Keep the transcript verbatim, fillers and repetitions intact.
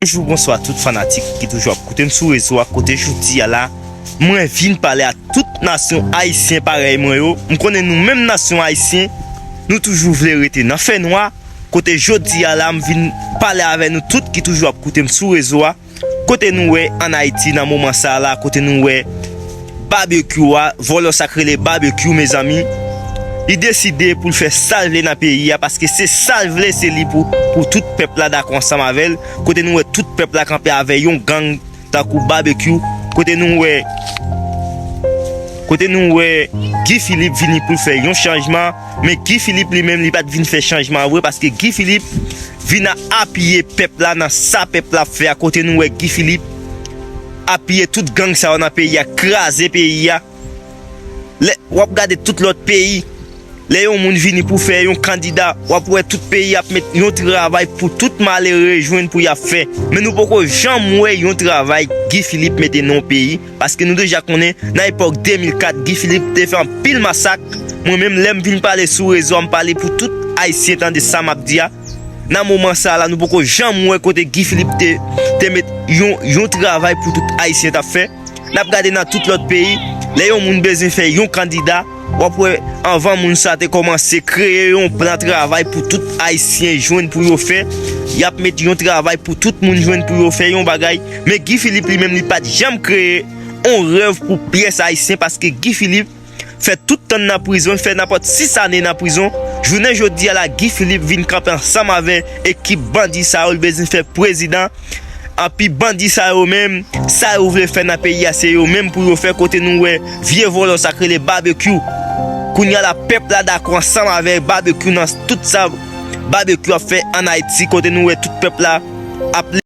Bonjou, bonswa tout fanatik ki toujou ap koute m sou rezo a. Kote jodi a la, mwen vin pale a tout nasyon ayisyen parèy mwen yo. M konnen nou menm nasyon ayisyen, nou toujou vle rete nan fènwa. Kote jodi a la, m vin pale avè nou tout ki toujou ap koute m sou rezo a. Kote nou wè ann Ayiti nan moman sa a la, kote nou wè Babekyou a, vòlò sa k rele Babekyou, mezanmi, li deside pou l fè sa l vle nan peyi a, paske se sa l vle, se li pou, pou tout pèp la dakò ansanm avè l. Kote nou wè tout pèp la kanpe avè yon gang tankou Babekyou. Kote nou wè, kote nou wè Guy Philippe vini pou l fè yon chanjman, men Guy Philippe li menm li pa t vin fè chanjman vre, paske Guy Philippe vin a apiye pèp la nan sa pèp la ap fè a. Kote nou wè Guy Philippe apiye tout gang sa yo nan peyi a, kraze peyi a. Lè w ap gade tout lòt peyi, lè yon moun vini pou fè yon kandida, w ap wè tout peyi ap met yon travay pou tout malere jwenn pou y ap fè. Men nou poko janm wè yon travay Guy Philippe mete nan yon peyi, paske nou deja konnen nan epòk de mil kat, Guy Philippe te fè anpil masak. Mwen menm, lè m vin pale sou rezo a, m pale pou tout Ayisyen tande sa m ap di a. Nan moman sa a la, nou poko janm wè kote Guy Philippe te, te met yon, yon travay pou tout Ayisyen t ap fè. N ap gade nan tout lòt peyi, lè yon moun bezwen fè yon kandida, w ap wè anvan moun sa te kòmanse kreye yon plan travay pou tout Ayisyen jwenn pou yo fè, y ap met yon travay pou tout moun jwenn pou yo fè yon bagay. Men Guy Philippe li menm li pa t janm kreye yon rèv pou pyès Ayisyen, paske Guy Philippe fè tout tan nan prizon, fè nenpòt sis ane nan prizon. Jounen jodi a la, Guy Philippe vin kanpe ansanm avè ekip bandi sa yo, l bezwen fè prezidan. Anpi bandi sa yo menm, sa yo vle fè nan peyi a, se yo menm pou yo fè. Kote nou wè vye vòlò sa k rele Babekyou. Kounye a la, pèp la dakò ansanm avè Babekyou nan tout sa Babekyou ap fè ann Ayiti, kote nou wè tout pèp la ap